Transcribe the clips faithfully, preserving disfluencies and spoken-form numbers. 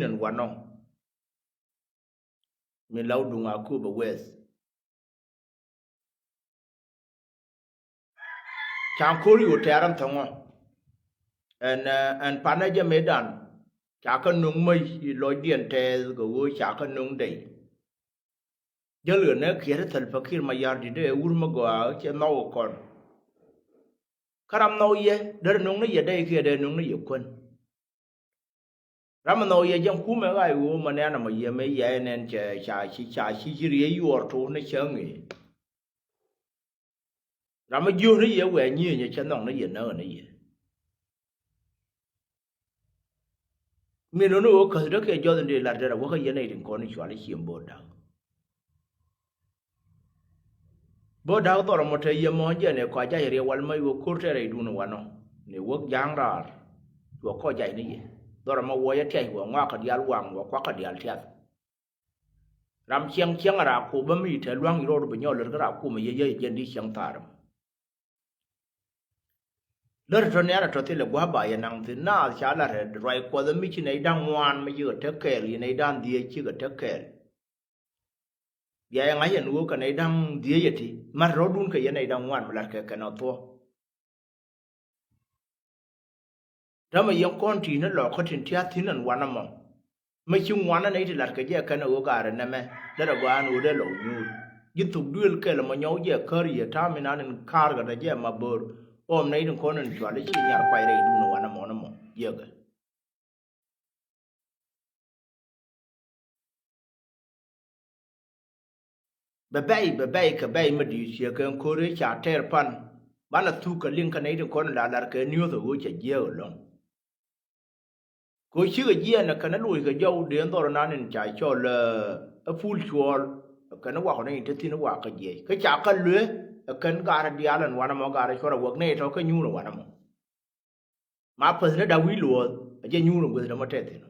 ɛn wanɔ. Min la wä duŋ a kööbä wɛth. Ca ko̱r yo̱o̱ tɛ̈r ɛn thäŋɔ. Ɛn, ɛn panɛ jɛ mëëdan. Ca kä nöŋ mäc i̱ lɔcdiɛn tɛɛth kɛ ɣöö ca kä nöŋ dɛy. Jäl ɣän ɛ kiɛt i̱ Thälpä Kiir Mayardit ɛ wur mi gɔaa cɛ nhɔk ɛ kɔn. Kä ram nhɔk yɛ derɛ nöŋ ni yɛ dɛy kiɛ derɛ nöŋ ni yɛ kuän. Ram mi nhɔk yɛ jɛn kumɛ ɣa̱c ɣöö mɛ nɛn ɛmɔ yɛ mɛ yɛ nɛn cɛ ca ci ca ci ci riey yuɔɔr to̱o̱r ni cäŋ i̱. Ram mi jiööni yɛ wɛɛ nyieenyɛ cɛ nhɔk ni yɛ näk ni yɛ. Min run i̱ ɣöö käth däk kɛ jɔth in dee lat derɛ wäkä yɛn nɛy tin kɔn in cual i̱ ciem bo̱o̱t da̱k. Bo̱o̱t da̱k dhɔr ɛmɔ te yɛ mɔ jɛ ni kɔc jac riɛ wal mä i̱ ɣöö ko̱r tɛɛrɛ i̱ duun wanɔ ni wäk ja̱a̱ŋ raar. Cuɔ kɔc jac ni yɛ dhɔr ɛmɔ wuɔcɛ tiac wuɔ ŋɔakä diaal waŋ wuɔ kuakä diaal tiath. Ram ciɛŋ ciɛŋ a raa kup bä mi te lua̱ŋ i̱ rɔɔd bi nyɔl lär kä raa kup mi yɛ yɛ jɛn di ciɛŋ thaar. Lär tɔ nian a tɔ thilɛ gua̱a̱ ba yɛ naŋ thi̱n naath ca lat rɛt ruac kuɔth mi ci nɛy da̱ŋ ŋuan mi cikɛ tek kɛɛl yi nɛy da̱ŋ dhieec cikɛ tek kɛɛl. Bia yɛ ŋa̱c ɛn ɣöö kɛ nɛy da̱ŋ dhieec ɛ ti mat rɔ̱dun kɛ yɛ nɛy da̱ŋ ŋuan mi lat kɛ kɛn ɔ thuɔ̱k. Rämɛ yɛn kɔn ti̱i̱n ni lɔɔkä tin tia̱a̱ thi̱n ɛn wanɛ mɔ. Mi ci ŋuanä nɛy ti la̱t kɛ jɛ kɛn ɛ ɣöö gaarɛ nɛmɛ derɛ gɔaa ɛn ɣöö dee lɔw nyuur. Ji̱ thuk duëël kɛl ɛmɔ nyɔw jɛ kär yɛ ta̱a̱ mi nan in ka̱a̱r kɛ dee jɛ ma böör. Ɣɔm nɛy tin kɔn in cual i̱ ci nyar kuay rɛy duun ɛ wanɛ mɔ ni mɔ jiäkɛ. Bɛ bɛy bɛ bɛy kɛ bɛy mi di̱i̱t ciɛ kɛ ko̱ri ca tɛɛr pan. Banɛ thuk kɛ liŋ kɛ nɛy tin kɔn la lar kɛ niöth ɛ ɣöö cɛ jiɛɛk ɛlɔ̱ŋ. Kɛ ɣöö cikɛ jiɛɛn ɛ kɛn ɛ loc kɛ jɔw dee dhɔr nan in ca cɔl ɛ pul cuɔɔl. Ɛ kɛn ɛ wakɔ nɛy in te thi̱n ɛ wak kɛ jiɛc kä ca kä luee. Ɛ kɛn gaarɛ diaal ɛn wanɛ mɔ gaarɛ cuɔr ɛ wäk nɛy tɔ̱ kä nyuur ɛ wanɛ mɔ. Ma päth ni da̱k wi̱i̱ luɔ̱ɔ̱th a jɛ nyuur in gueth ni mɔ tɛth thi̱n.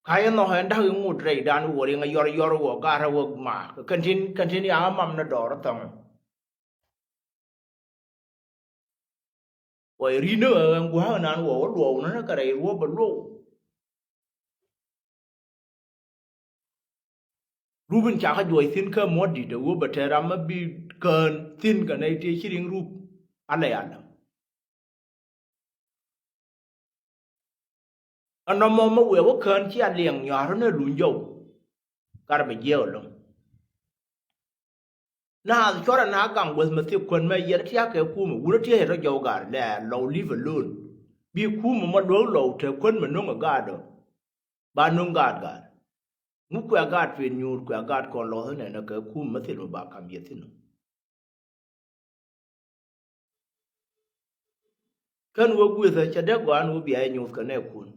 Ka yɛ nhɔk ɛn da̱k i̱ ŋot rɛydan wä riŋ a yɔr yɔr wä ga̱r a wä ma kɛn tin kɛn tin ya̱ mam ni dɔɔr thɔŋ. Wä ri̱n ni ɣän gua̱a̱k nan wä wä luɔw ni ni kɛ rɛy ruɔ̱p a luɔw. Rup in ca kä juɔc thi̱n kä muɔ̱t di̱t ɛ ɣöö bɛ te ram mi bi kään thi̱n kɛ nɛy tëë ci riŋ rup. Alɛ alɛ. Ɛn nɔmɔ mi wëë wä kään ci a liɛŋ nyɔaarä ni luny jɔw. Gat bɛ jiɛɛk ɛlɔ̱ŋ. Naath cuɔrɛ na gaŋ guäth mi thik kuän mɛ yɛn tia̱a̱ kɛ kumɛ wurä tiee rɔ jɔw gat lɛ lɔw leave alone. Bi kumɛ mɔ luäk lɔw te kuän mi no̱ŋ ɛ gaat ɔ. Ba no̱ŋ gaat gaat. Ŋu kuɛ gaat pin nyuur kuɛ gaat kɔn lɔth inɛnɛ kɛ kumɛ mi thil mi ba kam yɛ thi̱n ɔ. Kän wä gui̱thä cɛ dee gɔaa ni wä bia yɛ nyuuth kɛ nɛɛkun.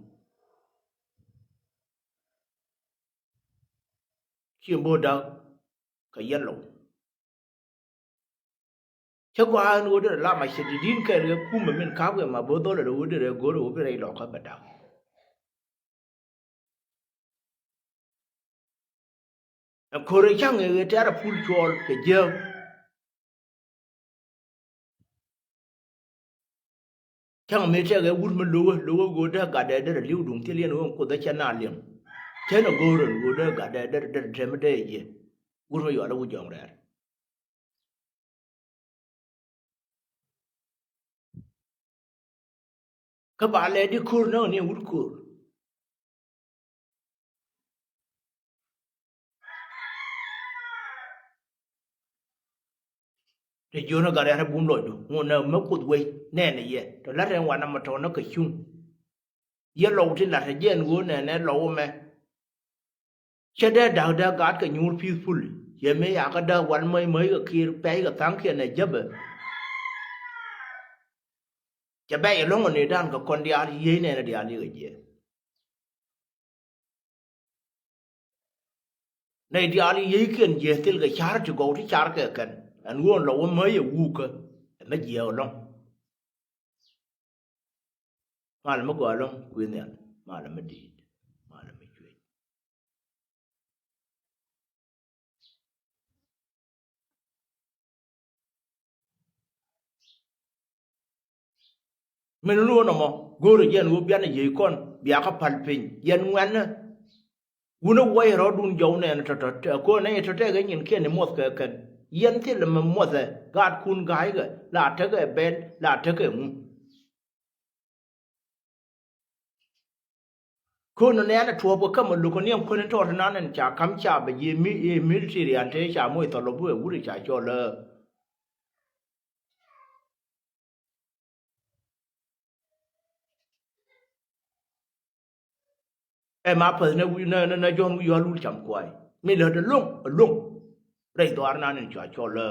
Ci bo̱o̱ da̱k kɛ yɛn lɔw. Cä gɔaa ni wä derɛ lam a cɛ di̱t di̱n kɛɛl kɛ kumɛ min ka̱p kɛ ma bo̱o̱ dhɔl rɛ wä derɛ go̱r rɛ wä bi rɛy lɔkä bɛ da̱k. Ɛ ko̱r ɛ ca̱ŋ ɛ ɣet tɛ̈r ɛ pul cuɔɔl kɛ jiääk. Ca̱ŋ mëë tɛk ɛ wut mi lo̱wä lo̱wä ɣöö dee gatdɛ derɛ li̱w duŋ thil yɛn ɣöö kuoth ɛ cɛ na liɛŋ. Cän ɛ go̱o̱r ɛn ɣöö dee gatdɛ derɛ derɛ tɛm dee jiɛ. Wut mi yɔal ɛ wut jɔ̱ɔ̱ŋ rɛɛr. Kä ba lɛ di ko̱r näk ni wut ko̱r. Ti jiön ɛ gat rɛ̈t ɛ bum lɔcdu ŋun ɛ mä kuoth wec nɛɛnɛ yɛ tɔ la̱t ɛn wanɛ mɛ tɔ̱ näk kɛ cuŋ. Yɛ lɔw ti la̱t ɛ jɛn ɣöö nɛɛnɛ lɔw ɛmɛ. Cɛ dee da̱k dee gat kɛ nyuur peacefully. Yɛ mëë yakä dee wal mäc mäc kɛ kiɛɛr pɛc kɛ tha̱a̱ŋkiɛn ɛ jäpɛ. Cɛ bɛc ɛlɔ̱ŋ ɛ nɛy da̱a̱n kɛ kɔn diaal yiey nɛɛnɛ diaal yikɛ jiɛth. Nɛy diaal yieykiɛn jiɛth thil kɛ ca̱r ti gɔw ti car kɛ kɛn ɛn ɣöö ɛn lɔ wä mäc ɛ wuukä ɛ mä jiɛɛk ɛlɔ̱ŋ. Mal mi gɔaa ɛlɔ̱ŋ kui̱ nhial mal mi di̱i̱t mal mi cuec. Min ni wä nɔmɔ go̱o̱rä jɛn wä bian a yiey kɔn Bia kä päl piny yɛn ŋuɛ̈nä. Wun ɛ wuɔc rɔɔdun jɔw nɛn tɔ̱tɔ̱, ɛ ko̱n nɛy tɔ̱tɔ̱ kɛ nyin kiɛn i̱ muɔth kɛ kɛn. Yɛn thil ɛmɛ muɔthɛ gaatkun ga̱a̱ckɛ la tekɛ bɛl la tekɛ ŋu. Ko̱n nɛn ɛ tuɔɔp kɛ kämɛ lo̱k kɛ ni ɛn kuän in tɔɔt inan ɛn ca ka̱m ca bɛ ji̱ mi i̱ military an te ca moc thɔl ɔ bi wɛ wut i̱ ca cɔl ɛ. Ɛ ma päth nɛ wi̱i̱ nɛ nɛ nɛ Jɔ̱ɔ̱n wi̱i̱ yɔ̱a̱l wul cam kuay mi lät ɛlo̱ŋ ɛlo̱ŋ. Rɛy dhɔaar nan in cua cɔl ɛ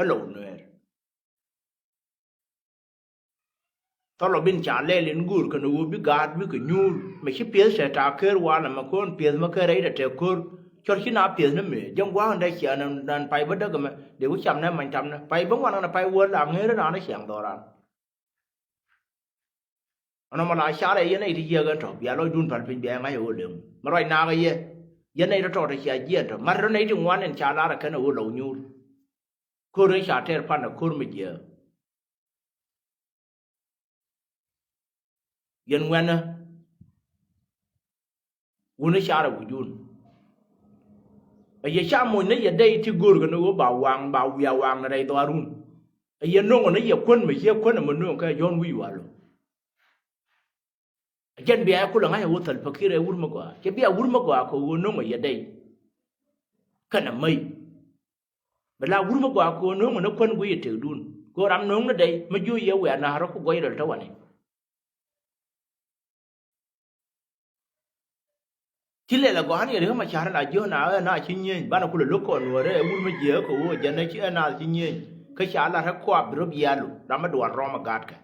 ɛlɔw nuɛɛr. Thɔlɔ bin ca lɛl in go̱o̱r kɛn ɣöö bi gaat bikɛ nyuur mɛ ci piɛth tɛ ta̱a̱ ker walɛ mɛ ko̱n piɛth mɛ ker rɛy tɛ tɛ ko̱r. Cɔr ci na piɛth ni mëë jɛn gua̱a̱k in dee ciɛ nan pay bä däk ɛmɛ dee wi̱c cam nɛ many tam nɛ pay bä ŋuan kɛn pay wäl la ŋeer in raan in ciaŋ dhɔran. Ɛnɔ mɔ la carɛ yɛn nɛy ti jiɛk ɛn tɔ bia lɔcdun päl piny bia yɛ ŋa̱c ɛ ɣöö leŋ mɛ ruac naak ɛ yɛ. Yɛn nɛy tɔ̱tɔ̱ ti cia jiɛn tɔ mat rɔ nɛy ti ŋuan in ca lar ɛ kɛn ɛ ɣöö lɔw nyuur. Ko̱r in ca tɛr pan ɛ ko̱r mi jiɛk. Yɛn ŋuɛnä wun i̱ carɛ wi̱cdun. Ɛ yɛ ca moc ni yɛ dɛy ti go̱o̱rkɛ ni ɣöö ba waŋ ba wiaa waŋ ni rɛy dhɔaarun. Ɛ yɛ no̱ŋ ni yɛ kuän mi ciɛ kuän ɛmɛ no̱ŋ kɛ Jɔ̱ɔ̱n wi̱i̱ wal ɔ. Ɛ jɛn bia ɛ kulɛ ŋa̱c ɛ ɣöö Thɛl Pakir ɛ wur mi gɔaa cɛ bia wur mi gɔaa kɛ ɣöö no̱ŋ ɛ yɛ dɛy. Kɛnɛ mäc. Bɛ la wur mi gɔaa ko̱o̱n no̱o̱ŋ ni kuän guiy ɛ tëkdun ko̱o̱n ram no̱o̱ŋ ni dɛy mi jiö yɛ wiaa na̱a̱r rɔ ku guɔy rɛl te wani. Ci lɛl ɛ gɔaa ni yɛ riek ma ca̱r na jiö na ɣän na ci nyieny banɛ kulɛ lo̱k kɔn nuɔ̱ɔ̱rɛ ɛ wur mi jiääk kɛ ɣöö jɛn ɛ ci ɣän na ci nyieny kä ca lat rɛ kuap bi rɔ bialu ram mi dual rɔm ɛ gatkɛ.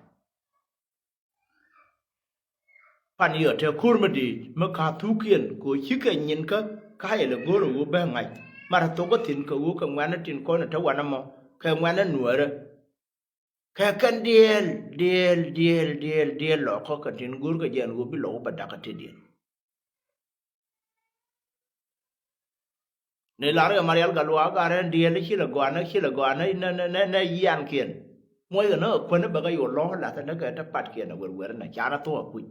Pan yɔ te ko̱r mi di̱i̱t mi ka̱ thukiɛn kɛ ɣöö cikɛ nyin kä ka̱yɛ lɛ go̱r ɛ ɣöö bɛ ŋa̱c. Mat thok kä thi̱n kɛ ɣöö kɛ ŋuɛ̈nä tin kɔn ɛ te wanɛ mɔ kɛ ŋuɛ̈nä nuäärä. Kɛ kɛn dieel dieel dieel dieel dieel lɔkä kɛ tin go̱r kɛ jɛ ɛn ɣöö bi lɔk bɛ dakä tetdiɛn. Ni lar kɛ Marial Gatluak gat rɛn diɛɛl ci lɛ gɔaa nä ci lɛ gɔaa nä nɛ nɛ nɛ yiankiɛn. Muɔckɛ nä kɛ kuän ni bɛ kɛ yol lɔ̱k lath nä kɛ te patkiɛn ɛ wer wer nä ca nä thok ɛ kuc.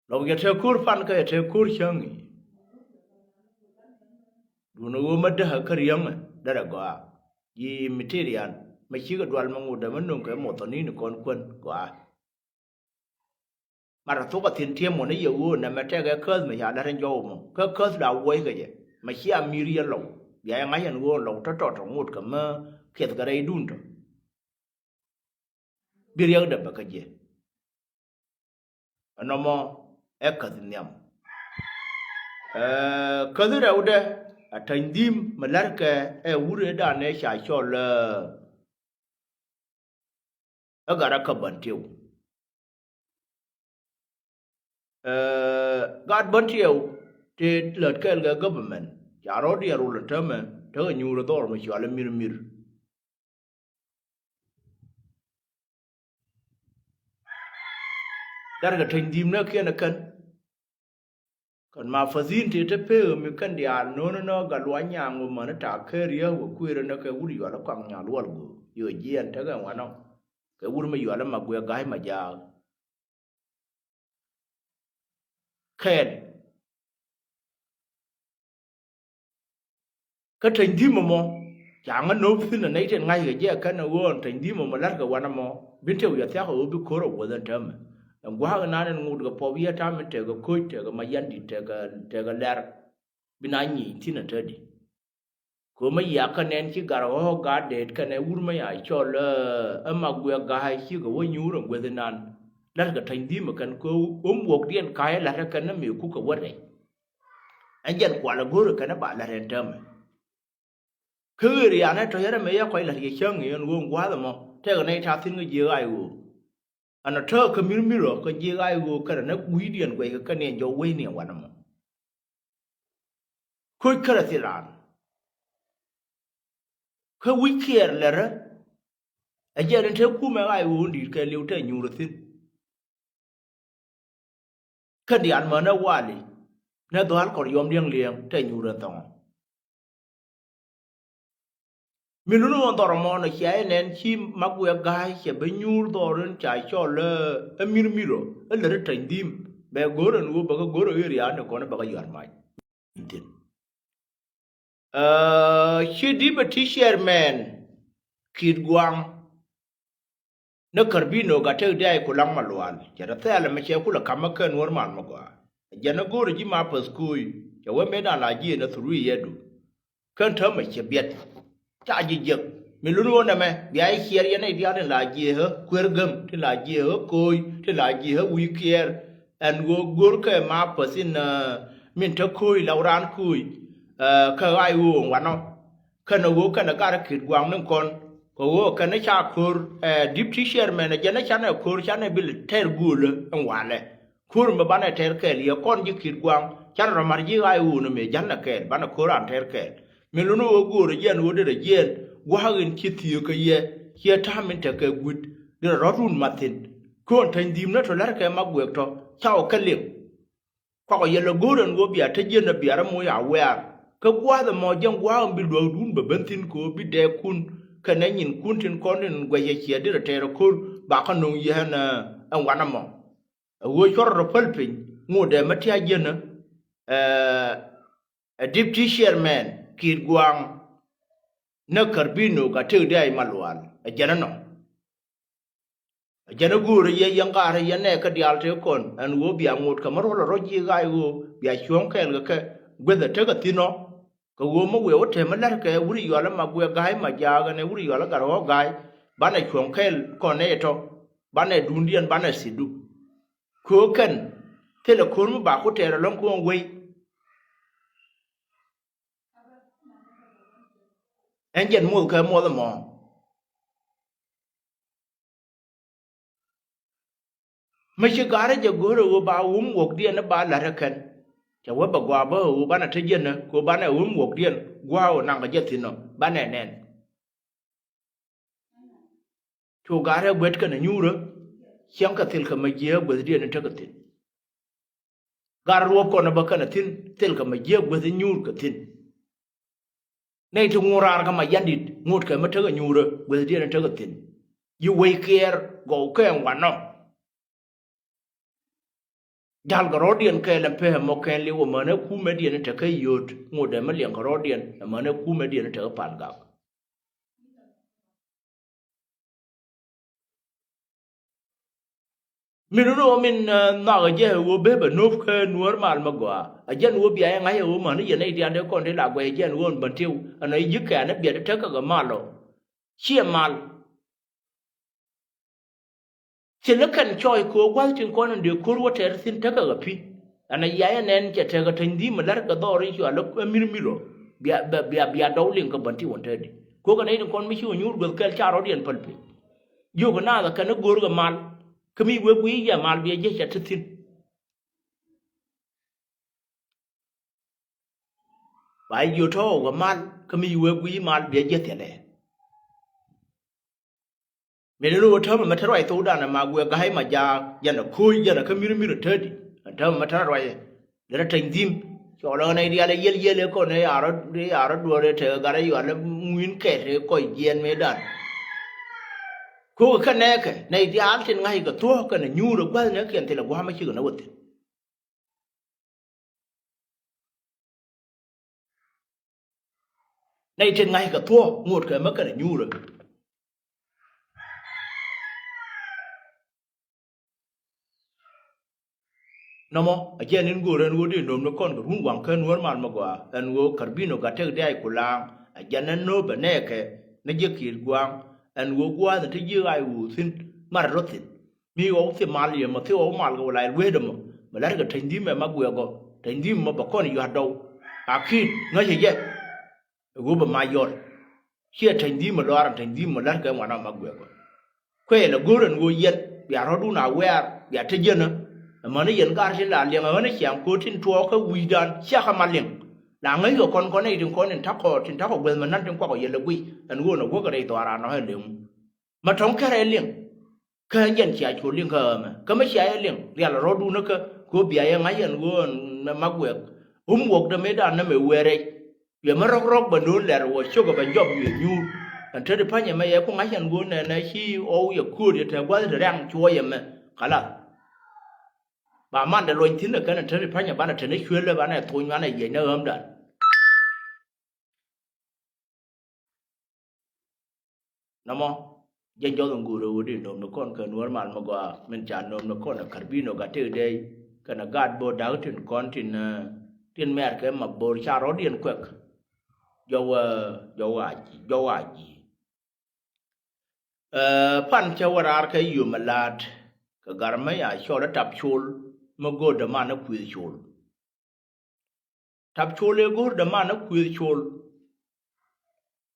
Lɔk yɛ te ko̱r pan kɛ yɛ te ko̱r cäŋ i̱ duundɛ ɣöö mä dähä kä riäŋɛ derɛ gɔaa. Ji̱ material mä cikɛ dual mä ŋotdä mä no̱ŋ kɛ mothɔ ni̱ni kɔn kuän gɔaa. Mat a thok a thi̱n tiee mɔ ni yɛ ɣöö nɛmɛ tɛkɛ käth mɛ ca lät in jɔw mɔ kä käth la wuɔckɛ jɛ mɛ cia mi̱i̱r yɛ lɔw. Bia yɛ ŋa̱c ɛn ɣöö lɔw tɔ̱tɔ̱ tɔ ŋot kɛ mä kiɛth kɛ rɛydun tɔ. Bi riɛkdɛ bɛ kä jɛ. Ɛnɔmɔ ɛ käth nhiam. Ɛ käth rɛwdɛ a täny dhim mi la̱rkɛ ɛ wur ëëdan ëë ca cɔl ɛ ɛ gat a kä bän tiw. Ɛ gat bän tiw ti lät kɛɛl kɛ government ca rɔ̱ diɛɛr rul ɛ täämɛ tekɛ nyuur ɛ dhɔr mi cɔal ɛ mir mir. Darkɛ teny dhim nä kiɛn ɛ kän. Kän ma fäthin tëë te pek mi kän diaal no̱o̱n nä Gatluak Nyaŋ wä män ta̱a̱ ker yä wä kuëër nä kɛ wur yual ɛ kɔaŋ nyaal wal go̱o̱r yö jiɛɛn tekɛ wanɔ. Kɛ wur mi yual ɛ ma guɛ ga̱a̱c ma jaak. Kɛɛl. Kä teny dhim ɛmɔ ca ŋä nöp thi̱n ɛ nɛy tin ŋa̱ckɛ jɛ kɛn ɛ ɣöö ɛn teny dhim ɛmɔ la̱rkɛ wanɛ mɔ bi tëë wi̱i̱ a thia̱k ɛ ɣöö bi ko̱r ɛ wuɔth ɛn täämɛ. Ɛn gua̱a̱k ɛn an ɛn ŋot kɛ puɔp yiëë ta̱a̱ mi tekɛ ko̱c tekɛ ma yandi tekɛ tekɛ lɛr bi na nyic thi̱n ɛ tätdi. Kɛ ɣöö mä yiakä nɛn ci gar ɣɔ̱ɔ̱k gat deet kɛnɛ wur mä ya cɔl ɛ ma guɛ ga̱a̱c cikɛ wä nyuur ɛn gueth inan. La̱rkɛ teny dhim ɛ kɛn kɛ ɣöö muɔkdiɛn ka̱a̱c ɛ la̱rkɛ kɛn ɛ mëë kukɛ wä rɛy. Ɛn jɛn kual ɛ go̱o̱rɛ kɛn ɛ ba la̱r ɛn täämɛ. Kä ɣöö riaanɛ tɔ̱ yɛn ɛmɛ yɛ kɔc la̱r yɛ cäŋ yɛn ɣöö ŋua̱a̱th ɛmɔ tɛkɛ nɛy ta̱a̱ thi̱n kä jiëëk ay ɣöö. Ɛn ɔ tääk kä mi̱r mi̱r ɔ kä jiëëk ay ɣöö kɛnɛ nɛ gui̱i̱diɛn guɛckɛ kä niɛn jɔw wecni ɛ wanɛ mɔ. Koc kärɛ thil raan. Kä wi̱c kiɛɛr lɛrä. Ɛ jɛn in te kumɛ ɣa̱c ɣöö in di̱i̱t kɛ li̱w te nyuur thi̱n. Kä diaal mänä wali nɛ dhɔa̱l kɔr yɔm liɛŋ liɛŋ te nyuur in thɔŋɔ. Mi luni ɣɔn dhɔr ɛmɔ nɔ cia jɛ nɛn ci Maguɛ Ga̱a̱y cɛ ben nyuur dhɔr in ca cɔl ɛ mir mirɔ ɛ lät ɛ tɛny dhim. Bɛ go̱r ɛn ɣöö bɛ kɛ go̱r ɛ ɣöö riaani kɔn ɛ bɛ kɛ yuar mac. Thin. Ɛ, ci deputy chairman Kit Guaŋ ni Karbino Gatɛk Diay Kulaŋ Malual cɛ rɛ thɛɛl ɛmɛ cɛ kulɛ ka̱m ɛ kɛn wär mal mi gɔaa. Jɛn ɛ go̱o̱rɛ ji̱ ma päth ko̱o̱c cɛ wee mëëdan la jiɛn ɛ thurui yɛdu. Kɛn täämɛ cɛ biɛt. Ca ji̱ jiäk mi lun ɣöö nɛmɛ bia ji̱ ciɛɛr yɛn nɛy diaal tin la jiɛɛhä kuer gäm, tin la jiɛɛhä ko̱o̱c, tin la jiɛɛhä wi̱i̱ kiɛɛr. Ɛn ɣöö go̱o̱rkɛ ma päth in, ɛ, min te ko̱o̱c la wä raan ko̱o̱c, ɛ, kä ɣa̱c ɣöö wanɔ. Kɛnɛ ɣöö kɛnɛ gar Kit Guaŋ ni kɔn kɛ ɣöö kɛnɛ ca ko̱r, ɛ, deputy chairman ɛ jɛn ɛ canɛ ko̱r canɛ bi tɛr guölä ɛn walɛ. Ko̱r mi banɛ tɛr kɛɛl yɛ kɔn ji̱ Kit Guaŋ canɛ rɔ ma̱r ji̱ ɣa̱c ɣöö ni mëë ja̱lnɛ kɛɛl banɛ ko̱r an tɛr kɛɛl. Mi luni ɣöö go̱o̱rɛ jiɛn ɣöö derɛ jiɛn gua̱a̱k in ci thiëëk kɛ yɛ ciɛ ta̱a̱m in tekɛ gui̱t derɛ rɔ̱t run mat thi̱n. Köön tɛny dhi̱i̱m ni tɔ la̱rkɛ Maguɛ tɔ ca ɣä kɛ liŋ. Kɔakɔ yɛl ɛ go̱o̱r ɛn ɣöö bia te jiɛn ɛ bia rɛ moc a wɛ̈ɛ̈r. Kä gua̱a̱th ɛmɔ jɛn gua̱a̱th ɛn bi luäkdun bɛ ben thi̱n kɛ ɣöö bi dɛɛkun kɛnɛ nyinkun tin kɔn in guɛcɛ ciɛ derɛ tɛɛr ɛ ko̱r ba kä no̱o̱ŋ yɛ ɛn, ɛ, ɛn wanɛ mɔ. Ɛ ɣöö cuɔr rɔ päl piny ŋot dee mä tia̱a̱ jiɛn ɛ, ɛ, ɛ deputy chairman Kit Guaŋ ni Karbino Gatɛk Diay Malual ɛ jɛn ɛnɔ. Ɛ jɛn ɛ go̱o̱rɛ yɛ yɛn ɣa̱a̱rä yɛn nɛɛkä diaal tëë kɔn ɛn ɣöö bia ŋot kɛ mä ruɔ̱l ɛ rɔ̱ ji̱ ɣa̱c ɣöö bia cuɔ̱ŋ kɛɛl kɛ kɛ gueth ɛ tekɛ thi̱n ɔ. Kɛ ɣöö mä wëë wä tɛm ɛ la̱rkɛ wuri yɔal ɛ Maguɛ Ga̱a̱y Majaak ɛn ɛ wuri yɔal ɛ Gat Ɣɔ̱ɔ̱k Ga̱a̱y banɛ cuɔ̱ŋ kɛɛl kɔn nɛy ɛ tɔ banɛ duundiɛn banɛ thi̱tdu. Köök kɛn thilɛ ko̱r mi ba ku tɛɛr ɛlɔ̱ŋ köön wei. Ɛn jɛn muɔth kɛ muɔth ɛmɔ. Mi ci ga̱rä jɛ go̱o̱rɛ ɣöö ba wum wuɔkdiɛn ni ba la̱t ɛ kɛn. Cɛ wee bɛ gɔaa bä ɣöö banɛ te jiɛn ɛ kɛ ɣöö banɛ wum wuɔkdiɛn gua̱a̱ ɣöö naŋ kɛ jɛ thi̱n ɔ banɛ nɛn. Cu ga̱rä guet kɛnɛ nyuurä cieŋ kɛ thil kɛ mɛ jiɛ guethdiɛn ni tekɛ thi̱n. Gat ruɔ̱p kɔn bä kɛnɛ thi̱n thil kɛ mɛ jiäk guäth i̱ nyuur kɛ thi̱n. Nɛy ti ŋuur raar kä ma yandit ŋot kɛ mä tekɛ nyuurä guäthdiɛn tekɛ thi̱n. Yi wec kiɛɛr gɔw kɛɛŋ wanɔ. Jal kɛ rɔ̱diɛn kɛɛl ɛn pek ɛmɔ kɛn liw ɛmänɛ kumɛdiɛn tekɛ yio̱o̱t ŋot ɛmɛ liɛŋ kɛ rɔ̱diɛn ɛmänɛ kumɛdiɛn tekɛ pal gak. Min wun ɣöö min, eh, nhɔakɛ jɛ ɣöö bee bɛ nöp kä nuäär mal mi gɔaa. Ɛ jɛn ɣöö bia yɛ ŋa̱c ɛ ɣöö mäni yɛn nɛy diaal dee kɔn dee la guɛc ɛ jɛn ɣöö ɛn bän tiw ɛn ɣöö ji̱ kɛ̈ɛ̈n ɛ biɛt ɛ tek kɛ kɛ mal ɔ. Ciɛ mal. Thilɛ kɛn cɔɔc kɛ ɣöö gua̱th tin kɔn in dee ko̱r wä tɛr thi̱n tekɛ kɛ pi̱. Ɛn a yia yɛ nɛn cɛ tekɛ teny dhi̱i̱m ɛ la̱r kɛ dhɔr in cua lä ɛ mir mir ɔ. Bia, bia, bia, bia dɔw liŋ kɛ bän tiw ɛn tɛ̈di. Ko̱kɛ nɛy tin kɔn mi ci wä nyuur guäth kɛl ca rɔ̱diɛn päl piny. Jiök ɛ naath ɛ kɛn ɛ go̱o̱r kɛ mal. Kä mi wee guiy jɛ mal biɛ jiɛ cɛ ti thi̱n. Ba jiö tɔ̱ wä mal kä mi wee guiy mal biɛ jiɛ thiɛlɛ. Min ni wä täämɛ mɛ te ruac thokdan ɛ ma guɛ ga̱a̱c ma jaak jɛn ɛ ko̱o̱c jɛn ɛ kä mir mir ɛ täädi. Ɛ täämɛ mɛ te ruac ɛ derɛ tɛny dhi̱m. Cɔɔl ɛ nɛy diaal ɛ yiël yiël ɛ kɔn ɛ yaar ɛ yaar ɛ duɔ̱ɔ̱r ɛ te gat ɛ yual ɛ ŋui̱n kɛt ɛ kɔc jiɛɛn mëëdan. Ko̱kɛ kɛ nɛɛkɛ nɛy diaal tin ŋa̱c kɛ thuɔ̱ɔ̱k kɛnɛ nyuur ɛ gua̱th nɛɛkiɛn thilɛ gua̱a̱mä cikɛ nɛ wä thi̱n. Nɛy tin ŋa̱c kɛ thuɔ̱ɔ̱k ŋot kɛ mä kɛnɛ nyuurä. Nɔmɔ a jiɛn in go̱o̱r ɛn ɣöö dee nöm ni kɔn kɛ run waŋ kä nuäär mal mi gɔaa ɛn ɣöö Karbino Gatɛk Diay Kulaŋ a jiɛn ɛn nööp ɛ nɛɛkɛ ni jiɛ kiɛt gua̱a̱ŋ ɛn ɣöö gua̱a̱th in te ji̱ ɣaac ɣöö thi̱n mat rɔ̱ thi̱n. Mi ɣɔw thil mal yɛ mɔ thil ɣɔw mal kɛ wä la yɛl wee dɛ mɔ mɛ la̱t kɛ tɛny dhi̱i̱m mɛ ma guɛk ɔ tɛny dhi̱i̱m mɔ bɛ kɔn yua̱t dɔw. A ki̱i̱t ŋäcɛ jɛ. Ɛ ɣöö bɛ ma yɔl ciɛ tɛny dhi̱i̱m mɔ lɔaar ɛn tɛny dhi̱i̱m mɔ la̱t kɛ ŋuan ɔ ma guɛk ɔ. Kuɛ yɛl ɛ go̱o̱r ɛn ɣöö yɛn bia rɔ̱dun a wɛɛr bia te jiɛn ɛ. Ɛmäni yɛn gar tin la liɛŋ ɛmäni ciaŋ ko̱o̱t tin tuɔɔk kä wi̱i̱dan ciakä ma liŋ. La ŋäc kɛ kɔn kɔn nɛy tin kɔn tin ta̱kɔ tin ta̱kɔ guɛth mɛ na̱n tin kuakɔ yɛl ɛ guic ɛn ɣöö nɛ wäkɛ rɛy dhɔaaran nɔ ɛ leŋ. Ma tɔ̱ŋ kärɛ liŋ. Kä jɛn cia cu liŋ kä ɣämɛ kä mi cia yɛ liŋ rial rɔ̱dun kä kɛ ɣöö bia yɛ ŋa̱c yɛn ɣöö ɛn ma guɛk. Ɣum wuɔk dämëëdan nä mëë wee rɛc. Yɛ mi rɔ̱k rɔ̱k bä no̱o̱n lɛr wä cio̱k ɛ bä jɔp yɛ nyuur. Ɛn te ti pa̱nyɛ mɛ yɛ ku ŋa̱c ɛn ɣöö nɛnɛ ci ɣɔw yɛ kööt yɛ te gua̱th ti rɛŋ cuɔ̱ɔ̱c ɛmɛ. Kalath. Ba mandɛ luɔny thi̱n ɛ kɛn ɛn te ti pa̱nyɛ banɛ te ni cuël ɛ banɛ thuny banɛ yiëc ni ɣämdan. Nɔmɔ jɛn jɔth in guur ɛ ɣöö di nööm ni kɔn kɛ Nuäär mal mi gɔaa min ca nööm ni kɔn ɛ Karbino Gattek Dɛy kɛnɛ gaat bo̱o̱r da̱k tin kɔn tin, eh, tin mɛɛr kɛ ma bo̱o̱r ca rɔ̱diɛn kuɛk. Jɔw, eh, jɔw a ji̱, jɔw a ji̱. Eh, pan cɛ wä raar kɛ yom ɛ la̱a̱t kɛ gar mi ya cɔl ɛ Tap Col mi go̱o̱r däman ɛ Kuëëth Col. Tap Col ëë go̱o̱r däman ɛ Kuëëth Col.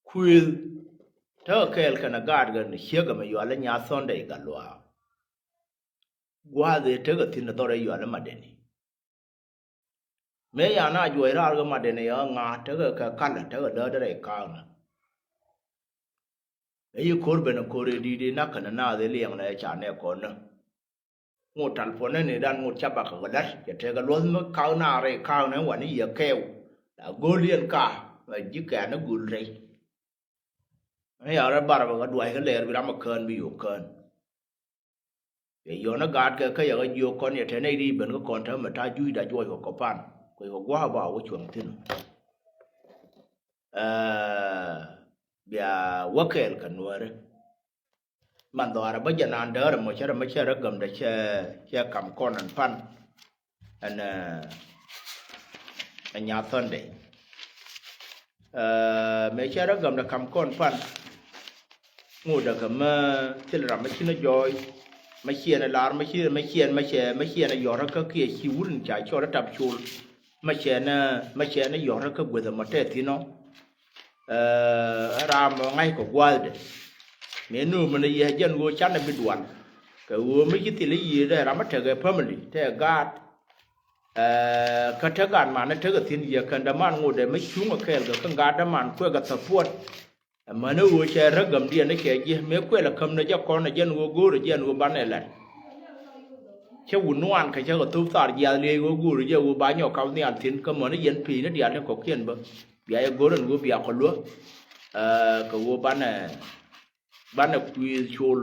Kuëëth tekɛ kɛɛl kɛnɛ gaat gɛn ciek ɛmɛ yual ɛ Nyath Thɔndɛy Gatluak. Gua̱a̱th ëë tekɛ thi̱n ɛ dhɔr ɛ yual ɛ Madɛni. Mëë yan a juɔc raar kɛ Madɛni ɛ ɣä ŋa̱a̱t tekɛ kɛ kalä tekɛ däärdä rɛy ka̱a̱knä. Ɛ yi ko̱r ben ɛ ko̱r ëë di̱i̱t ëë nak kɛnɛ naath ëë liɛŋnɛ ɛ ca nɛ kɔn nä. Ŋot talpɔnɛ ni dan ŋot ca bakɛ kɛ la̱t cɛ tekɛ luɔ̱th mi ka̱a̱k naar rɛy ka̱a̱knɛ wani yɛ kɛɛw. La go̱o̱l yɛn ka mɛ ji̱ kɛɛn ni gul rɛy. Ni ya rɛ bar bɛ kɛ duac kɛ lɛɛr bi ram ɛ kään bi yo̱o̱k kään. Yɛ yɔn ni gaat kɛ kä yɛ kɛ jiök kɔn yɛ te nɛy ri ben kä kɔn te mɛ ta̱a̱ juucda juɔc kɛ kɔ pan kuec kɛ gua̱a̱k ba wä cuɔ̱ŋ thi̱n. Ɛɛ, bia wä kɛɛl kɛ Nuääri. Man dhɔaarɛ bä jɛ naan däärɛ mɔ cɛ rɛ mɛ cɛ rɛ gämdɛ cɛ, cɛ kam kɔn ɛn pan. Ɛn, ɛɛ, ɛn Nyath Thɔndɛy. Ɛɛ, mëë cɛ rɛ gämdɛ kam kɔn pan. Ŋotdɛ kɛ mä thil ram mä ci ni jɔɔc, mä ciɛ ni lar, mä ci, mä ciɛ, mä cɛ, mä ciɛ ni yɔ̱rä kä kiɛ ci wut in ca cɔl ɛ Tap Col. Mä cɛ ni, mä cɛ ni yɔ̱rä kä gueth ɛmɔ tɛth thi̱n ɔ. Ɛɛ, ram mɔ ŋa̱c kɛ gua̱a̱thdɛ. Mëë nööm ni yɛ jɛn ɣöö canɛ bi dual. Kɛ ɣöö mi ci thil i̱ yiëëdɛ ram mi tekɛ family, tekɛ gaat. Ɛɛ, kä te gaat man tekɛ thi̱n yɛ kɛn däman ŋotdɛ mi cuŋ ɛ kɛɛl kɛ kä gaat däman kuɛ kɛ support. Amäni ɣöö cɛ räk gämdiɛn ni cɛ jiɛ mëë kuɛl ɛ käm ni jɛ kɔn ɛ jɛn ɣöö go̱o̱rɛ jɛn ɣöö banɛ lat. Cä wut nuan kɛ cä kɛ thop thar jiath liɛc ɣöö go̱o̱rɛ jɛ ɣöö ba nyɔk kap nhial thi̱n kä mäni yɛn pi̱i̱ni diaal ni kɔ̱kiɛn bä. Bia yɛ go̱r ɛn ɣöö bia kɔ luäk. Ɛɛ, kɛ ɣöö banɛ, banɛ kui̱th col.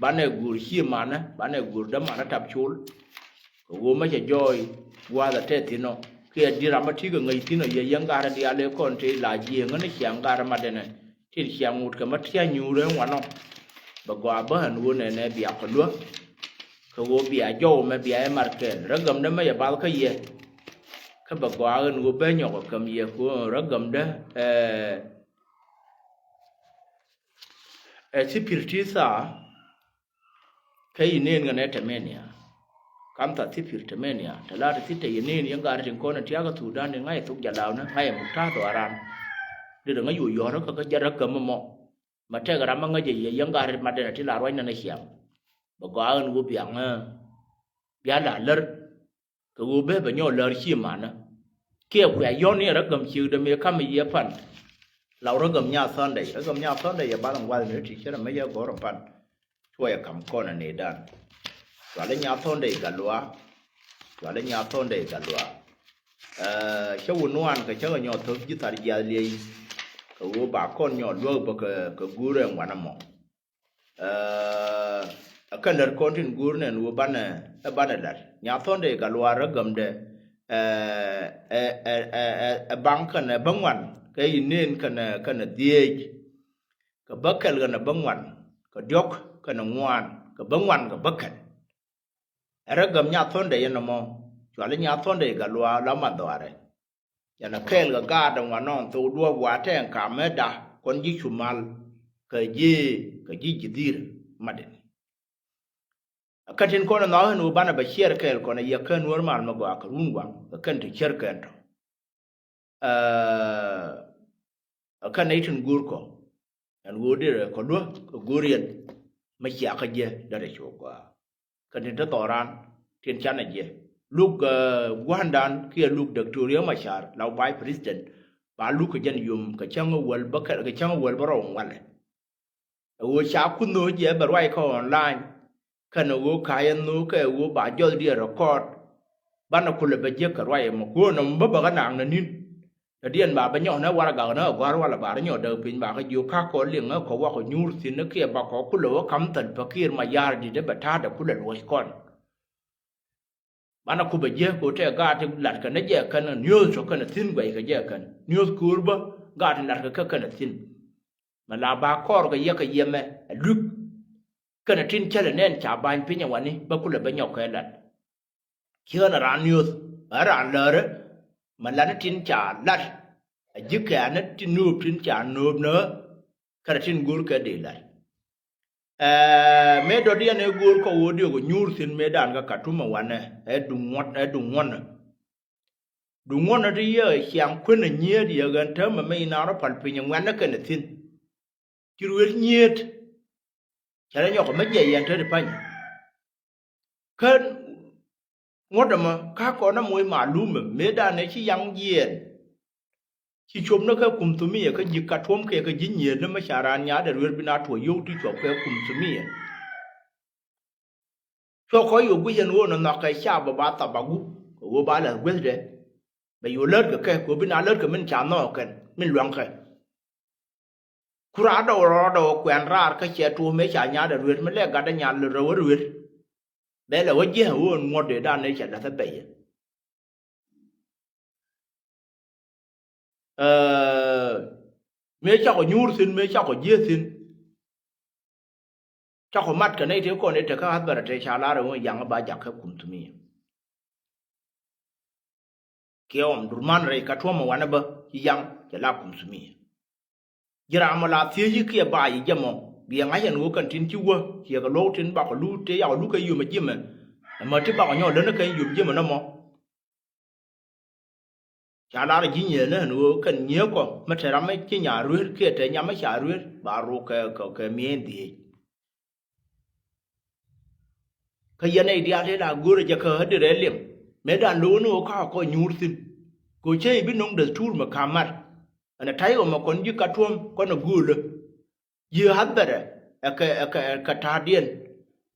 Banɛ go̱o̱r cië manä, banɛ go̱o̱r dämanä Tap Col. Kɛ ɣöö mä cɛ jɔɔy gua̱a̱th ɛ tɛth thi̱n ɔ. Kiɛ di̱t ram mä ti̱i̱ kɛ ŋäc thi̱n ɔ yɛ yäŋ gat rɛ diaal ëë kɔn tëë la jiëëŋä ni ciaŋ gat rɛ matdɛnɛ. Tin ciaŋ ŋot kɛ mä tia̱ nyuur ëë ŋuan ɔ. Bɛ gɔaa bä ɛn ɣöö nɛnɛ bia kɔ luäk. Kɛ ɣöö bia jɔw mɛ bia ɛ mar kɛɛl. Rä gämdä mä yɛ bath kä yɛ. Kä bɛ gɔaa ɛn ɣöö bä nyɔk ɛ käm yɛ kɛ ɣöö rä gämdä, ɛɛ, ɛ thipir ti thaa. Kä yi nen ɣän ɛ tɛmenia. Kam tha thipir tɛmenia. Tɛ la ti thit tɛ yi nen yɛn gat tin kɔn ɛ tiakä thukdan ti ŋa̱c ɛ thuk jalawnä ŋa̱c ɛ muk ta̱a̱ dhɔaaran. Dit ɛ ŋäc yu yɔ̱rä kä kä jɛ räk käm ɛmɔ. Ma tɛk ram ma ŋäc ɛ yɛ yɛn gat rit ma denɛ ti la ruacnɛ ni ciaŋ. Bɛ gɔaa ɣän ɣöö bia ŋä. Bia la lär. Kɛ ɣöö bɛ bɛ nyɔk lär ci manä. Kiɛ kuɛ yɔ̱n ni rä gäm ciek däm yɛ kam yɛ pan. Law rä gäm Nyath Thɔndɛy, rä gäm Nyath Thɔndɛy yɛ bath ŋuath ni ti cɛ rɛ mɛ yɛ gɔ̱r pan. Cuɔ yɛ kam kɔn ɛ nɛy dan. Cualɛ Nyath Thɔndɛy Gatluak. Cualɛ Nyath Thɔndɛy Gatluak. Ɛɛ, cä wä nuan kɛ cä kɛ nyɔk thöp ji̱ thar jiath liɛy. Kɛ ɣöö ba kɔn nyɔk luäk bä kɛ, kɛ guur ɛ ŋuan ɛmɔ. Ɛɛ, ɛ kɛn lät kɔn tin guur nɛn ɣöö banɛ, ɛ banɛ lat. Nyath Thɔndɛy Gatluak rä gämdɛ, ɛɛ, ɛ, ɛ, ɛ, ɛ, ɛ baŋ kɛnɛ bä ŋuan, kɛ yi nen kɛnɛ, kɛnɛ dhieec. Kɛ bä kɛl kɛnɛ bä ŋuan, kɛ diɔ̱k kɛnɛ ŋuan, kɛ bä ŋuan kɛ bä kɛl. Ɛ rä gäm Nyath Thɔndɛy ɛn nɔmɔ, cuali Nyath Thɔndɛy Gatluak la ma dhɔaarɛ. Yɛn a kɛɛl kɛ gaat ɛn wanɔŋ thok duɔ̱ɔ̱p wa tɛɛŋ kam ɛ da kɔn ji̱ cu mal kɛ ji̱, kɛ ji̱ ji̱ dhir madɛn. Ɛ kɛn tin kɔn ɛ nhɔk ɛn ɣöö banɛ bɛ ciɛɛr kɛɛl kɔn ɛ yɛ kɛn Nuäär mal mɛ gɔaa kɛ run waŋ kɛ kɛn ti ciɛr kɛn tɔ. Ɛɛ, ɛ kɛn nɛy tin go̱o̱r kɔ. Ɛn ɣöö derɛ kɔ luäk kɛ go̱o̱r yɛn. Mɛ cia kä jiɛ derɛ cu gɔaa. Kɛ tin te dhɔran tin canɛ jiɛ. Luk, ɛɛ, gua̱ndan kiɛ luk Diktoria Macar la vice president. Ba luk kɛ jɛn yom kɛ cäŋ wäl bä kɛ, kɛ cäŋ wäl bä rɔw ŋualɛ. Ɛ ɣöö ca kuth nhööc jɛ bɛ ruac kä online. Kɛnɛ ɣöö ka̱a̱c ɛn nhööc kɛ ɣöö ba jɔthdiɛn record. Banɛ kulɛ bɛ jiäk kɛ ruac ɛmɔ. Kɛ ɣöö nɔmɔ bä bɛ kä naŋ nɛ ni̱n. Dɔ̱diɛn ba bɛ nyɔk ni waragak ni ɛ gɔ̱a̱r walɛ ba rɔ nyɔk däk piny ba kä jiök ka̱ kɔ liŋ ɛ kɔ wakɔ nyuur thi̱n ni kiɛ ba kɔ kulɛ wä ka̱m thäl Pakiir Mayardit ɛ bɛ ta̱a̱dɛ kulɛ luɔ̱c kɔn. Banɛ kupɛ jiäk kɛ ɣöö tɛ gaat ti latkɛ ni jɛ kɛn niöth tɔ kɛn thi̱n guɛckɛ jɛ kɛn niöth köör bä gaat ti latkɛ kɛ kɛn thi̱n. Mɛ la ba kɔr kɛ yɛ kɛ yɛmɛ ɛ luik kɛn tin cälɛ nɛn ca ba̱ny piny ɛ wani bä kulɛ bä nyɔk kɛ lat. Ciɛ ɣän raan niöth ɛ raan läärä mɛ lat ni tin ca lat. Ɛ ji̱ kɛ̈ɛ̈n ni tin nööp tin ca nööp nä kɛnɛ tin go̱o̱r kɛ dee lat. Ɛɛ mëë dɔ̱diɛn ëë go̱o̱r kɔ ɣöö diɔk ɛ nyuur thi̱n mëëdan kä Katum ɛ wanɛ ɛ duŋ ŋuɔ̱t ɛ duŋ ŋuɔ̱nä. Duŋ ŋuɔ̱nä ti yɛ ciaŋ kuenä nyiet yɛ ɣän täämɛ mɛ inaan rɔ pal piny ɛ ŋuɛ̈tnä kɛnɛ thi̱n. Ci ruet nyiet. Cɛ rɛ nyɔk mɛ jiɛc yɛn te ti pany. Kä ŋuɔ̱t ɛmɔ ka kɔn ɛ moc malum ɛ mëëdan ɛ ci yaŋ jiɛɛn. Ci cop ni kɛ kum thumia kä ji̱ Katuɔm kɛ kä ji̱ nyiet ni mɛ ca raan nyaat ɛ ruet bi na tuɔɔk yio̱w ti cuɔp kɛ kum thumia. Cuɔ kɔ yio̱w guic ɛn ɣöö ni nhɔakɛ ca bɛ ba thap a gup kɛ ɣöö ba lɛ guethdɛ. Bɛ yio̱w lät kɛ kɛ kɛ ɣöö bi na lät kɛ min ca nhɔɔk kɛn min luaŋkɛ. Ku raar dɔw rɔɔdɔ kuɛn raar kä cɛ tuɔɔk mëë ca nyaat ɛ ruet mi lɛ gatdä nyal rɛw ɛ ruet. Bɛ lɛ wä jiɛk ɣöö ŋuɔ̱t dee dan ni cɛ la̱th ɛ bɛyɛ. Ɛɛ mëë cakɔ nyuur thi̱n mëë cakɔ jiäk thi̱n. Cakɔ mat kɛ nɛy tëë kɔn i̱ tekä athbɛrɛ tëë ca lar ɛŋu yaŋ ba jak kɛ kum thumia. Kiɛ ɣɔm durman rɛy Katuɔm ɛ wanɛ bä ci yaŋ cɛ la kum thumia. Ji̱ ram mɔ la thiec i̱ kiɛ ba yi jɛ mɔ biɛ ŋa̱c ɛn ɣöö kɛn tin ci wä ciɛ kɛ luɔ̱k tin bakɔ lu tëë yakɔ lu kɛ yom ɛ ji̱mɛ. Ɛmɛ ti bakɔ nyɔk län kɛ yom ji̱mɛ nɔmɔ. Ca lar ji̱ nyiëënä ɛn ɣöö kɛn nyiëëkɔ mi te ram mi ci nya rueer kiɛ te nyam mi ca rueer ba ruk kɛ kɛ kɛ miëën dhieec. Kä yɛn nɛy diaal tëë la go̱o̱rä jɛ kä ɣädi rɛl liŋ mëëdan lo̱o̱n ɣöö ka̱a̱k kɔ nyuur thi̱n. Kɛ ɣöö cä i̱ bi no̱ŋ däth tuur mi ka̱m mat. Ɛn ɛ ta̱y ɣɔmɛ kɔn ji̱ Katuɔm kɔn ɛ göölä. Ji̱ Athbɛrɛ ɛ kɛ ɛ kɛ ɛ kɛ ta̱a̱diɛn.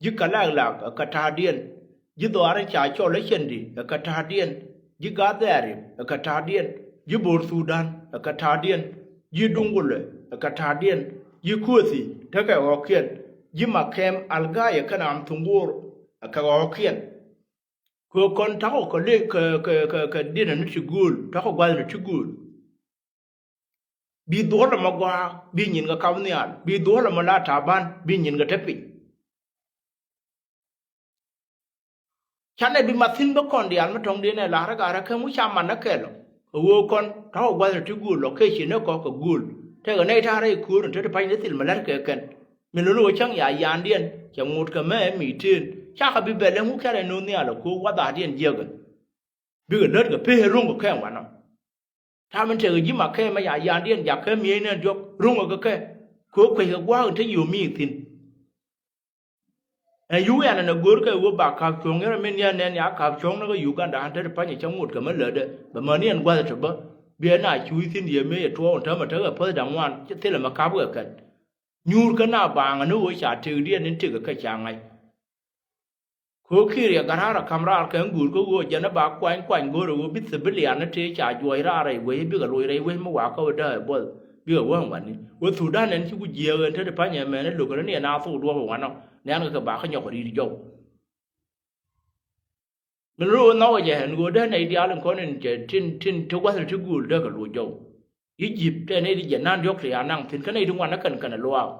Ji̱ Kɛ Lak Lak ɛ kɛ ta̱a̱diɛn. Ji̱ Dhɔaar in ca cɔl ɛ Cɛndi ɛ kɛ ta̱a̱diɛn. Ji̱ Gat Dhɛɛri ɛ kɛ ta̱a̱diɛn. Ji̱ Bo̱r Thudan ɛ kɛ ta̱a̱diɛn. Ji̱ Duŋkulɛ ɛ kɛ ta̱a̱diɛn. Ji̱ Kuothi tekɛ ɣɔ̱kiɛn. Ji̱ Makɛm Alga̱a̱c ɛ kɛn Am Thuŋguur ɛ kɛ ɣɔ̱kiɛn. Kɛ kɔn takɔ kɛ lëë kɛ kɛ kɛ kɛ diɛn ni ti gööl takɔ gua̱th ni ti gööl. Bi dhuɔ̱l ɛmɔ gɔaa bi nyin kɛ kap nhial bi dhuɔ̱l ɛmɔ la ta̱a̱ ban bi nyin kɛ te piny. Canɛ bi mathin bä kɔn diaal mi tɔ̱ŋdiɛn ɛ la̱r ɛ ga̱r ɛ kä ŋu ca man ɛ kɛl ɔ kɛ ɣöö kɔn ta̱a̱ kɛ gua̱th ni ti gööl ɔ kɛ ci ni kɔ kɛ gööl. Tekɛ nɛy ta̱a̱ rɛy köör ni te ti pa̱ny ni thil mi la̱t kɛ kɛn. Min luni wä cäŋ ya yandiɛn cɛ ŋot kɛ mɛ ɛ mi̱i̱tëën. Cakɛ bi bɛl ɛŋu kɛn ɛ no̱o̱ŋ nhial ɛ ko̱o̱k wathda̱a̱diɛn jiäkɛ. Bikɛ lät kɛ pee ro̱ŋ kɛ kɛ wanɔ. Ta̱a̱ min tekɛ ji̱ ma kɛ mɛ ya yandiɛn jakä mi̱eec nɛn diɔ̱k ro̱ŋ kɛ kɛ. Kɛ kueckɛ gua̱a̱k in te yo̱o̱ mi̱i̱k thi̱n. Ɛ yuk yan ɛn ɛ go̱o̱r kɛ wä ba ka̱p cuɔ̱ŋ yɛn ɛ min yɛn nɛn ya ka̱p cuɔ̱ŋ ni kä Uganda an te ti pa̱ny ɛ cä ŋot kɛ mɛ lätdɛ bɛ mäni ɛn gua̱th ɛ te bä. Biɛ na cuuc thi̱n yɛ mëë yɛ tuɔɔk in täämɛ tekɛ päth da̱ŋ ŋuan thilɛ mɛ ka̱p kɛ kɛn. Nyuur kä na baaŋä ni ɣöö ca tëkdiɛn in tëkɛ kɛ ca ŋa̱c. Kɛ ɣöö kiɛ riɛk gat raar ɛ ka̱m raar kɛ ŋuur kä ɣöö jɛn ɛ ba kuany kuany go̱o̱rɛ ɣöö bi civilian ni tëë ca juɔc raar rɛy wec bikɛ loc rɛy wec mi wakä ɣöö dääk ɛ buɔth bikɛ wä ɛŋuani. Wä Thudan ɛn ci ku jiääk ɛn te ti pa̱ny ɛmɛn ɛ lo̱k kɛ ni ɛn a thok duɔ̱ɔ̱p ɛŋuanɔ ni ɛn kɛ kɛ ba kä nyɔk kɛ ri̱i̱t jɔw. Min röö nhɔkɛ jɛ ɛn ɣöö dee nɛy diaal in kɔn in cɛ tin tin ti gua̱th ti gööl dee kɛ luɔc jɔw. Egypt tɛ nɛy ti jɛ nan diɔ̱k ti ya naŋ thi̱n kä nɛy ti ŋuan ɛ kɛn kɛn ɛ luaak.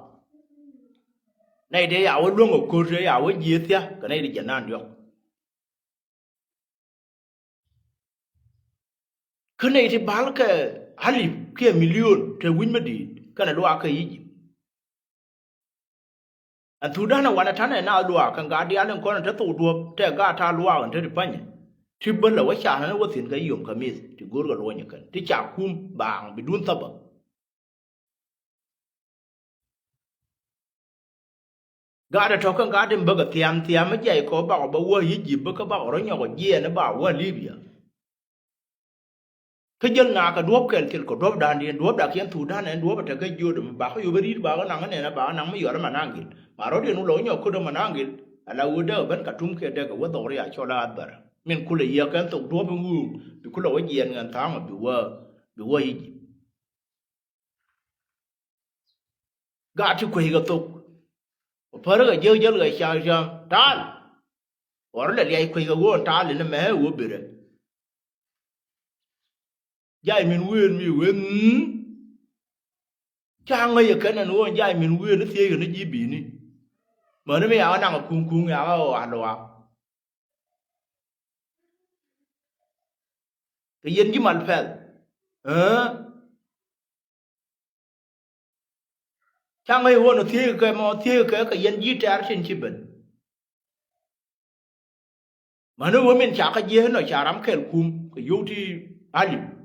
Nɛy ti ya wä luäŋ ɛ ko̱r ti ya wä jiëë thia̱k kɛ nɛy ti jɛ nan diɔ̱k. Kä nɛy ti bal kɛ alip kiɛ milion te wi̱c mi di̱i̱t kɛn ɛ luaak kɛ Egypt. Ɛn Thudan ɛ wanɛ ta̱nɛ naath luaak kɛn gaat diaal in kɔn in te thok duɔ̱ɔ̱p tɛ gaat ta̱a̱ luaak in te ti pa̱nyɛ. Ti bä lɛ wä ca̱r ni wä thi̱n kɛ yom kɛ mi̱th ti go̱o̱r kɛ luɔ̱nyɛ kɛn ti ca kum baaŋ bi duun thäpä. Gaat ɛ tɔ̱ kɛn gaat in bäkɛ thiam thiam mi jiac kɔ bakɔ bä wä Egypt bä kä bakɔ rɔ nyɔk ɔ jiɛɛn ɛ ba wä Libya. Kä jäl na kɛ duɔ̱ɔ̱p kɛl thil kɛ duɔ̱ɔ̱pdan diɛn duɔ̱ɔ̱pda kiɛn Thudan ɛn duɔ̱ɔ̱p ɛ tekɛ jiöt ɛmɛ bakä yop ɛ ri̱t bakä naŋ ɛ nɛn ɛ bakä naŋ mi yɔt ɛ manaŋ gil. Ma rɔ̱diɛn wulɛ wä nyɔk köt ɛ manaŋ gil ala ɣöö däk ɛ ben Katum kiɛ däk ɛ wä dhɔk ri a cɔl ɛ Athbɛr. Min kulɛ yiëë kɛn thok duɔ̱ɔ̱p in ɣööŋ bi kulɛ wä jiɛɛn ŋɛn tha̱a̱ŋ ɛ bi wä bi wä Egypt. Gaat ti kueckɛ thok. Ɔ pärä kɛ jiäk jäl kɛ ca ca ta̱a̱l. Ɣɔr lɛ liac kueckɛ ɣöö ta̱a̱l in mɛ ɣöö birɛ. Jay min wëën mi wëë mm. Ca ŋäc ɛ kɛn ɛn ɣöö jay min wëën ni thiec kɛn ji̱ bi̱i̱ni. Mäni mi yakä naŋ ɛ kuŋ kuŋ yakä ɣɔaa luaak. Kɛ yɛn ji̱ mal pɛl. Aa. Ca ŋäc ɣöö ni thiec kɛ mɔ thiec kɛ kɛ yɛn ji̱ tɛ̈r tin ci ben. Mäni wä min ca kä jiɛn ɔ ca ram kɛl kum kɛ yio̱w ti alip.